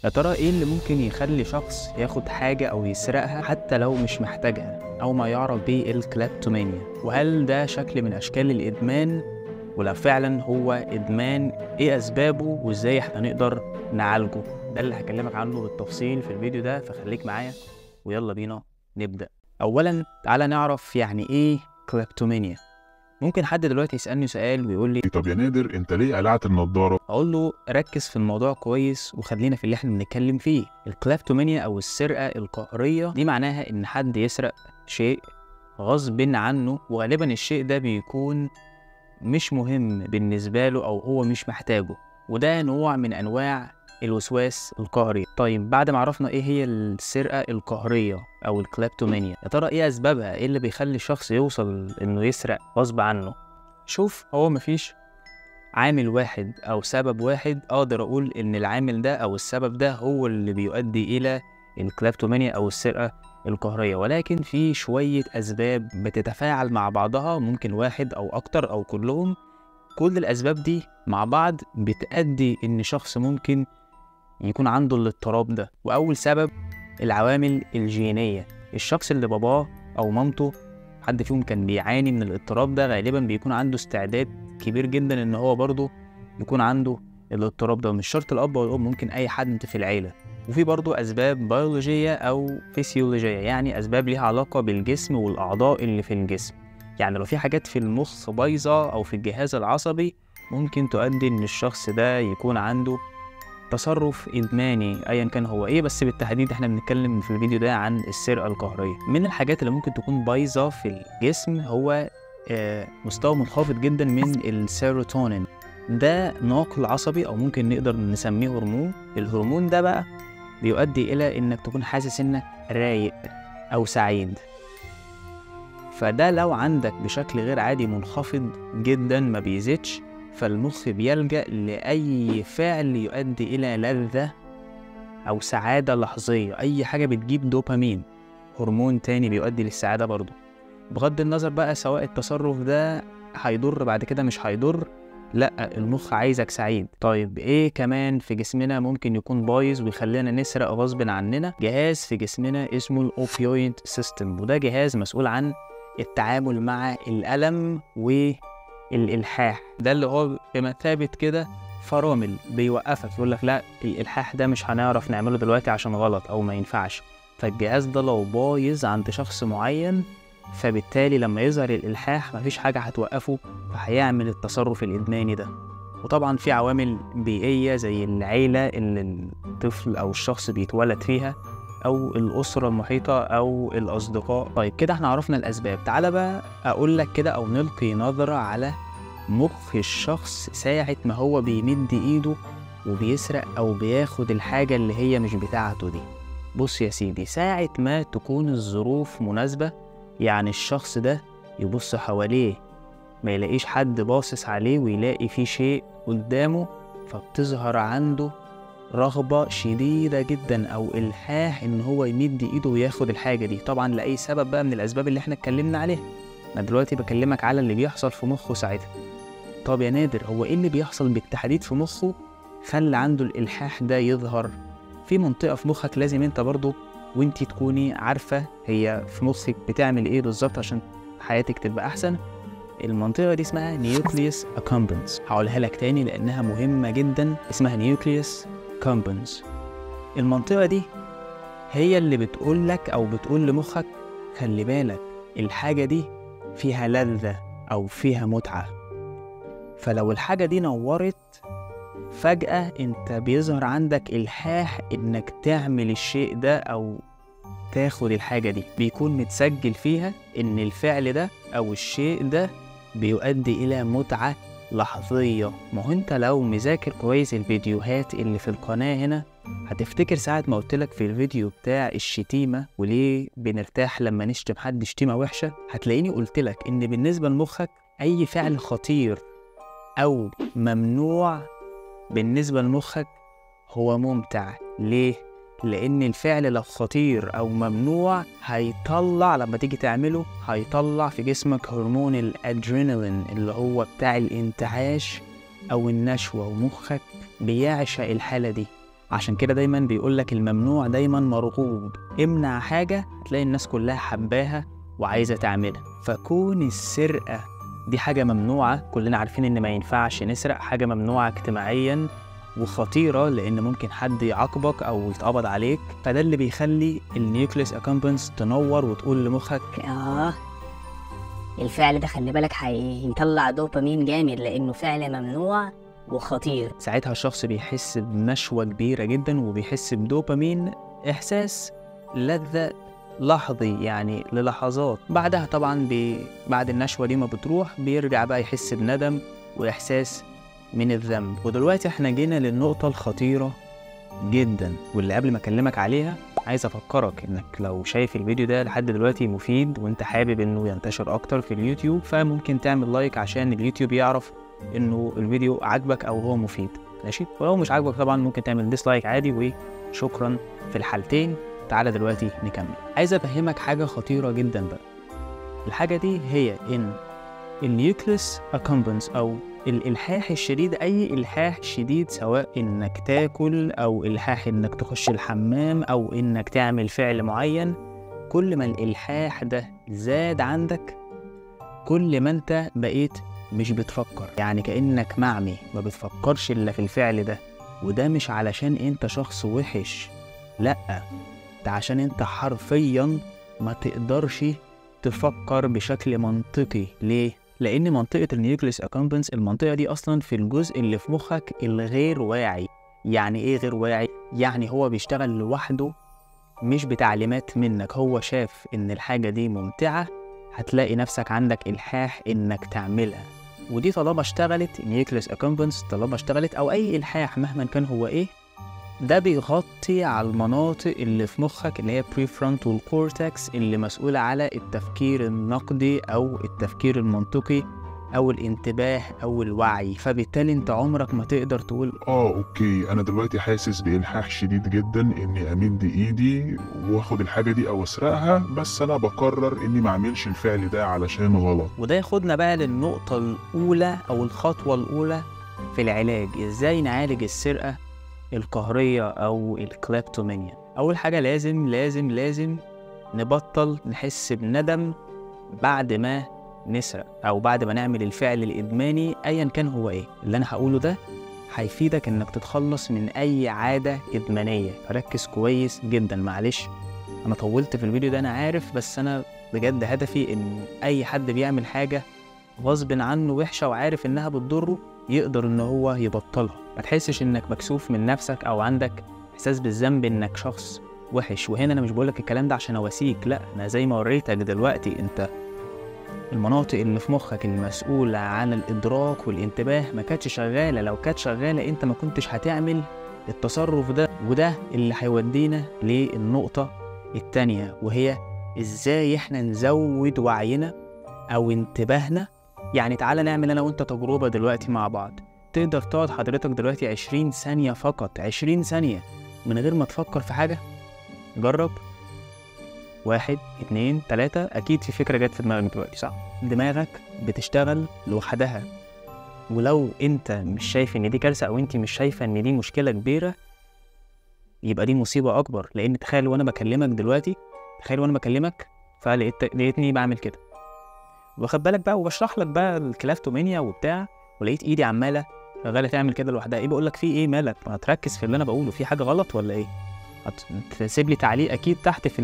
يا ترى ايه اللي ممكن يخلي شخص ياخد حاجة او يسرقها حتى لو مش محتاجها، او ما يعرف بيه ال kleptomania؟ وهل ده شكل من اشكال الادمان؟ ولو فعلا هو ادمان ايه اسبابه وازاي احنا نقدر نعالجه؟ ده اللي هكلمك عنه بالتفصيل في الفيديو ده، فخليك معايا ويلا بينا نبدأ. اولا تعالى نعرف يعني ايه kleptomania. ممكن حد دلوقتي يسألني سؤال ويقول لي طب يا نادر انت ليه قلعت النضارة؟ اقول له ركز في الموضوع كويس وخلينا في اللي احنا بنتكلم فيه. ال kleptomania او السرقة القهرية دي معناها ان حد يسرق شيء غصب عنه، وغالبا الشيء ده بيكون مش مهم بالنسبة له او هو مش محتاجه، وده نوع من انواع الوسواس القهري. طيب بعد ما عرفنا ايه هي السرقة القهرية او ال kleptomania، يا ترى ايه اسبابها؟ ايه اللي بيخلي الشخص يوصل انه يسرق غصب عنه؟ شوف، هو مفيش عامل واحد او سبب واحد اقدر اقول ان العامل ده او السبب ده هو اللي بيؤدي الى ال kleptomania او السرقة القهرية، ولكن في شوية اسباب بتتفاعل مع بعضها، ممكن واحد او اكتر او كلهم. كل الاسباب دي مع بعض بتؤدي ان شخص ممكن يكون عنده الاضطراب ده. واول سبب العوامل الجينية. الشخص اللي باباه او مامته حد فيهم كان بيعاني من الاضطراب ده غالبا بيكون عنده استعداد كبير جدا ان هو برضه يكون عنده الاضطراب ده، مش شرط الاب او الام، ممكن اي حد في العيلة. وفي برضه اسباب بيولوجية او فسيولوجيه، يعني اسباب ليها علاقة بالجسم والاعضاء اللي في الجسم. يعني لو في حاجات في المخ بايظة او في الجهاز العصبي ممكن تؤدي ان الشخص ده يكون عنده تصرف إدماني أيا كان هو إيه، بس بالتحديد إحنا بنتكلم في الفيديو ده عن السرقة القهرية. من الحاجات اللي ممكن تكون بايظة في الجسم هو مستوى منخفض جدا من السيروتونين. ده ناقل عصبي أو ممكن نقدر نسميه هرمون. الهرمون ده بقى بيؤدي إلى إنك تكون حاسس إنك رايق أو سعيد، فده لو عندك بشكل غير عادي منخفض جدا ما بيزيدش، فالمخ بيلجأ لأي فعل يؤدي إلى لذة أو سعادة لحظية، أي حاجة بتجيب دوبامين، هرمون تاني بيؤدي للسعادة برضو، بغض النظر بقى سواء التصرف ده هيضر بعد كده مش هيضر، لأ المخ عايزك سعيد. طيب إيه كمان في جسمنا ممكن يكون بايظ ويخلينا نسرق غصب عننا؟ جهاز في جسمنا اسمه ال opioid system، وده جهاز مسؤول عن التعامل مع الألم و الإلحاح. ده اللي هو بمثابة كده فرامل، بيوقفك يقول لك لا الإلحاح ده مش هنعرف نعمله دلوقتي عشان غلط أو ما ينفعش. فالجهاز ده لو بايظ عند شخص معين فبالتالي لما يظهر الإلحاح مفيش حاجة هتوقفه، فهيعمل التصرف الإدماني ده. وطبعا في عوامل بيئية زي العيلة اللي الطفل أو الشخص بيتولد فيها أو الأسرة المحيطة أو الأصدقاء. طيب كده احنا عرفنا الأسباب، تعالى بقى أقول لك كده أو نلقي نظرة على مخ الشخص ساعة ما هو بيمد إيده وبيسرق أو بياخد الحاجة اللي هي مش بتاعته دي. بص يا سيدي، ساعة ما تكون الظروف مناسبة، يعني الشخص ده يبص حواليه ما يلاقيش حد باصص عليه ويلاقي فيه شيء قدامه، فبتظهر عنده رغبة شديدة جدا أو إلحاح إن هو يمد إيده وياخد الحاجة دي، طبعا لأي سبب بقى من الأسباب اللي احنا اتكلمنا عليها. أنا دلوقتي بكلمك على اللي بيحصل في مخه ساعتها. طب يا نادر هو إيه اللي بيحصل بالتحديد في مخه خلى عنده الإلحاح ده يظهر؟ في منطقة في مخك لازم أنت برضو وأنتي تكوني عارفة هي في مخك بتعمل إيه بالظبط عشان حياتك تبقى أحسن. المنطقة دي اسمها nucleus accumbens، هقولها لك تاني لأنها مهمة جدا، اسمها nucleus accumbens. المنطقة دي هي اللي بتقول لك أو بتقول لمخك خلي بالك الحاجة دي فيها لذة أو فيها متعة، فلو الحاجة دي نورت فجأة أنت بيظهر عندك إلحاح إنك تعمل الشيء ده أو تاخد الحاجة دي، بيكون متسجل فيها إن الفعل ده أو الشيء ده بيؤدي إلى متعة لحظية. ما هو انت لو مذاكر كويس الفيديوهات اللي في القناة هنا هتفتكر ساعة ما قلتلك في الفيديو بتاع الشتيمة وليه بنرتاح لما نشتم حد شتيمة وحشة، هتلاقيني قلتلك ان بالنسبة لمخك اي فعل خطير او ممنوع بالنسبة لمخك هو ممتع. ليه؟ لان الفعل لو خطير او ممنوع هيطلع لما تيجي تعمله هيطلع في جسمك هرمون الادرينالين اللي هو بتاع الانتعاش او النشوة، ومخك بيعشق الحالة دي. عشان كده دايما بيقولك الممنوع دايما مرغوب. امنع حاجة هتلاقي الناس كلها حباها وعايزة تعملها. فكون السرقة دي حاجة ممنوعة، كلنا عارفين إن ما ينفعش نسرق، حاجة ممنوعة اجتماعيا وخطيرة لأن ممكن حد يعاقبك أو يتقبض عليك، فده اللي بيخلي ال nucleus accumbens تنور وتقول لمخك الفعل ده خلي بالك هيطلع دوبامين جامد لأنه فعل ممنوع وخطير. ساعتها الشخص بيحس بنشوة كبيرة جدا وبيحس بدوبامين، إحساس لذة لحظي يعني للحظات. بعدها طبعا بعد النشوة دي ما بتروح بيرجع بقى يحس بندم وإحساس من الذنب. ودلوقتي احنا جينا للنقطة الخطيرة جدا، واللي قبل ما اكلمك عليها عايز افكرك انك لو شايف الفيديو ده لحد دلوقتي مفيد وانت حابب انه ينتشر اكتر في اليوتيوب، فممكن تعمل like عشان اليوتيوب يعرف انه الفيديو عاجبك او هو مفيد، ماشي؟ ولو مش عاجبك طبعا ممكن تعمل dislike عادي، وشكرا في الحالتين. تعالى دلوقتي نكمل. عايز افهمك حاجة خطيرة جدا بقى. الحاجة دي هي ان ال nucleus accumbens او الإلحاح الشديد، أي إلحاح شديد سواء إنك تاكل أو إلحاح إنك تخش الحمام أو إنك تعمل فعل معين، كل ما الإلحاح ده زاد عندك كل ما أنت بقيت مش بتفكر، يعني كأنك معمي ما بتفكرش إلا في الفعل ده. وده مش علشان أنت شخص وحش، لأ، ده عشان أنت حرفيا ما تقدرش تفكر بشكل منطقي. ليه؟ لأن منطقة ال nucleus accumbens المنطقة دي أصلا في الجزء اللي في مخك الغير واعي. يعني إيه غير واعي؟ يعني هو بيشتغل لوحده مش بتعليمات منك، هو شاف إن الحاجة دي ممتعة هتلاقي نفسك عندك إلحاح إنك تعملها. ودي طالما اشتغلت nucleus accumbens، طالما اشتغلت أو أي إلحاح مهما كان هو إيه، ده بيغطي على المناطق اللي في مخك اللي هي prefrontal cortex اللي مسؤولة على التفكير النقدي أو التفكير المنطقي أو الانتباه أو الوعي. فبالتالي أنت عمرك ما تقدر تقول okay أنا دلوقتي حاسس بإلحاح شديد جدا إني أمد إيدي وآخد الحاجة دي أو أسرقها، بس أنا بقرر إني ما أعملش الفعل ده علشان غلط. وده ياخدنا بقى للنقطة الأولى أو الخطوة الأولى في العلاج، إزاي نعالج السرقة القهرية أو ال kleptomania. أول حاجة لازم لازم لازم نبطل نحس بندم بعد ما نسرق أو بعد ما نعمل الفعل الإدماني أيا كان هو إيه. اللي أنا هقوله ده هيفيدك إنك تتخلص من أي عادة إدمانية، فركز كويس جدا. معلش أنا طولت في الفيديو ده أنا عارف، بس أنا بجد هدفي إن أي حد بيعمل حاجة غصب عنه وحشة وعارف إنها بتضره يقدر إن هو يبطلها. ما تحسش إنك مكسوف من نفسك أو عندك إحساس بالذنب إنك شخص وحش. وهنا أنا مش بقولك الكلام ده عشان أواسيك، لأ، أنا زي ما وريتك دلوقتي أنت المناطق اللي في مخك المسؤولة عن الإدراك والانتباه ما كانتش شغالة. لو كانت شغالة أنت ما كنتش هتعمل التصرف ده. وده اللي هيودينا للنقطة التانية، وهي إزاي إحنا نزود وعينا أو انتباهنا. يعني تعالى نعمل أنا وأنت تجربة دلوقتي مع بعض. تقدر تقعد حضرتك دلوقتي 20 ثانية فقط، 20 ثانية من غير ما تفكر في حاجة؟ جرب. 1 2 3. أكيد في فكرة جت في دماغك دلوقتي، صح؟ دماغك بتشتغل لوحدها. ولو أنت مش شايف إن دي كارثة أو أنت مش شايفة إن دي مشكلة كبيرة، يبقى دي مصيبة أكبر. لأن تخيل وأنا بكلمك دلوقتي، تخيل وأنا بكلمك فلقيتني بعمل كده، واخد بالك بقى، وبشرح لك بقى ال kleptomania وبتاع، ولقيت إيدي عمالة شغالة تعمل كده لوحدها. إيه بقول لك في إيه؟ مالك؟ ما تركز في اللي أنا بقوله، في حاجة غلط ولا إيه؟ هتسيب لي تعليق أكيد تحت في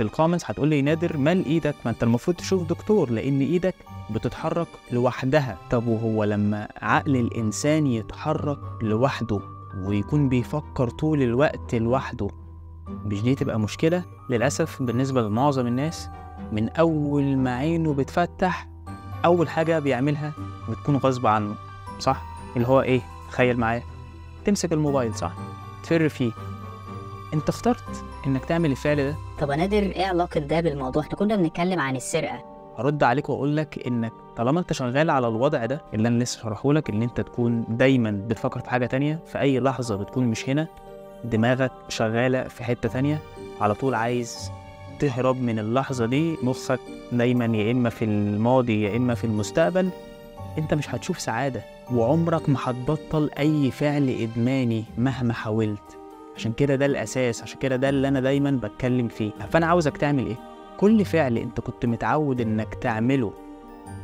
ال comments، هتقول لي نادر مال ايدك؟ ما انت المفروض تشوف دكتور، لان ايدك بتتحرك لوحدها. طب وهو لما عقل الانسان يتحرك لوحده ويكون بيفكر طول الوقت لوحده، مش دي تبقى مشكلة؟ للاسف بالنسبة لمعظم الناس من اول ما عينه بتفتح اول حاجة بيعملها بتكون غصب عنه، صح؟ اللي هو ايه؟ تخيل معايا، تمسك الموبايل، صح؟ تفر فيه. انت اخترت انك تعمل الفعل ده. طب يا نادر ايه علاقة ده بالموضوع؟ احنا كنا بنتكلم عن السرقة. هرد عليك واقول لك انك طالما انت شغال على الوضع ده اللي انا لسه شرحه لك، ان انت تكون دايما بتفكر في حاجة تانية، في اي لحظة بتكون مش هنا، دماغك شغالة في حتة تانية، على طول عايز تهرب من اللحظة دي، مخك دايما يا اما في الماضي يا اما في المستقبل، انت مش هتشوف سعادة. وعمرك ما هتبطل أي فعل إدماني مهما حاولت. عشان كده ده الأساس، عشان كده ده اللي أنا دايما بتكلم فيه. فأنا عاوزك تعمل إيه؟ كل فعل أنت كنت متعود إنك تعمله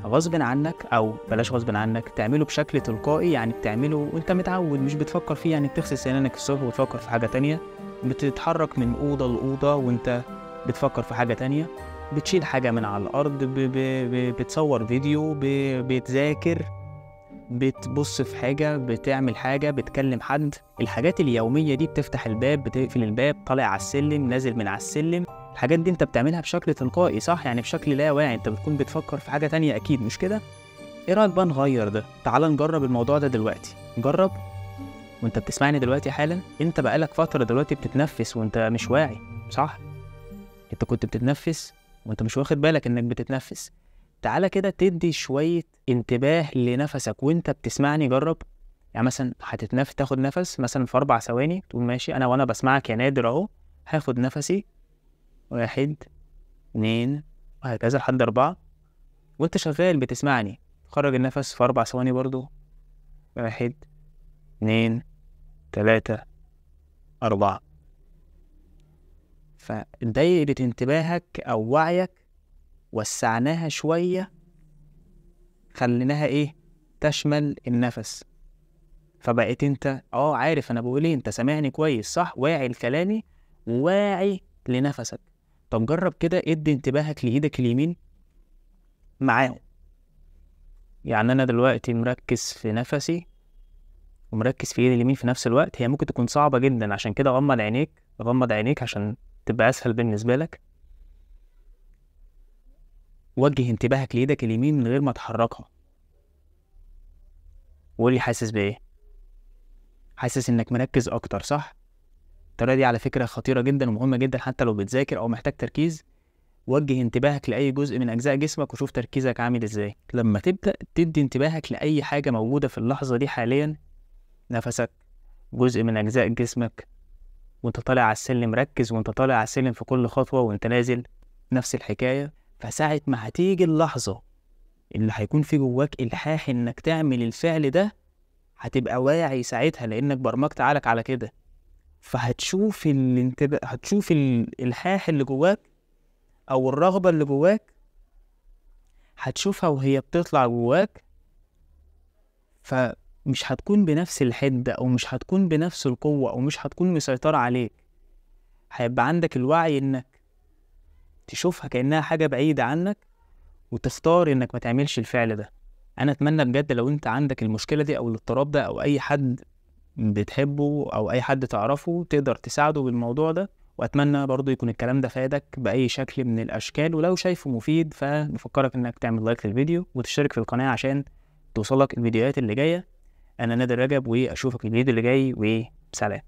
غصب عنك، أو بلاش غصب عنك، تعمله بشكل تلقائي، يعني بتعمله وأنت متعود مش بتفكر فيه. يعني بتغسل سنانك الصبح وتفكر في حاجة تانية، بتتحرك من أوضة لأوضة وأنت بتفكر في حاجة تانية، بتشيل حاجة من على الأرض، بتصور فيديو، بتذاكر، بتبص في حاجة، بتعمل حاجة، بتكلم حد. الحاجات اليومية دي، بتفتح الباب، بتقفل الباب، طالع على السلم، نازل من على السلم، الحاجات دي انت بتعملها بشكل تلقائي صح؟ يعني بشكل لا واعي، انت بتكون بتفكر في حاجة تانية أكيد، مش كده؟ ايه رأيك بقى نغير ده؟ تعال نجرب الموضوع ده دلوقتي. جرب وانت بتسمعني دلوقتي حالا. انت بقالك فترة دلوقتي بتتنفس وانت مش واعي صح؟ انت كنت بتتنفس وانت مش واخد بالك انك بتتنفس. تعالى كده تدي شوية انتباه لنفسك وانت بتسمعني. جرب، يعني مثلا هتتنفس، تاخد نفس مثلا في 4 ثواني، تقول ماشي انا وانا بسمعك يا نادر اهو هاخد نفسي 1 2 وهكذا لحد 4، وانت شغال بتسمعني خرج النفس في 4 ثواني برضو، 1 2 3 4. فدايرة انتباهك أو وعيك وسعناها شوية، خليناها إيه؟ تشمل النفس. فبقيت أنت عارف أنا بقول إيه، أنت سامعني كويس صح؟ واعي لكلامي وواعي لنفسك. طب جرب كده ادي انتباهك لإيدك اليمين معاهم. يعني أنا دلوقتي مركز في نفسي ومركز في ايدي اليمين في نفس الوقت. هي ممكن تكون صعبة جدا، عشان كده غمض عينيك، غمض عينيك عشان تبقى أسهل بالنسبة لك. وجه انتباهك لإيدك اليمين من غير ما تحركها، وقولي حاسس بإيه؟ حاسس إنك مركز أكتر صح؟ الطريقة دي على فكرة خطيرة جدا ومهمة جدا، حتى لو بتذاكر أو محتاج تركيز. وجه انتباهك لأي جزء من أجزاء جسمك وشوف تركيزك عامل إزاي. لما تبدأ تدي انتباهك لأي حاجة موجودة في اللحظة دي حاليا، نفسك، جزء من أجزاء جسمك، وانت طالع على السلم ركز، وانت طالع على السلم في كل خطوة، وانت نازل نفس الحكاية. فساعة ما هتيجي اللحظة اللي هيكون في جواك إلحاح إنك تعمل الفعل ده، هتبقى واعي ساعتها لأنك برمجت عقلك على كده. فهتشوف الانتباه، هتشوف الإلحاح اللي جواك أو الرغبة اللي جواك، هتشوفها وهي بتطلع جواك. فمش هتكون بنفس الحدة أو مش هتكون بنفس القوة أو مش هتكون مسيطرة عليك. هيبقى عندك الوعي إنك تشوفها كأنها حاجة بعيدة عنك وتختار إنك ما تعملش الفعل ده. أنا أتمنى بجد لو أنت عندك المشكلة دي أو الاضطراب ده أو أي حد بتحبه أو أي حد تعرفه تقدر تساعده بالموضوع ده. وأتمنى برضو يكون الكلام ده فادك بأي شكل من الأشكال، ولو شايفه مفيد فبفكرك إنك تعمل like للفيديو وتشترك في القناة عشان توصلك الفيديوهات اللي جاية. أنا نادر رجب، وأشوفك الفيديو اللي جاي، وسلام.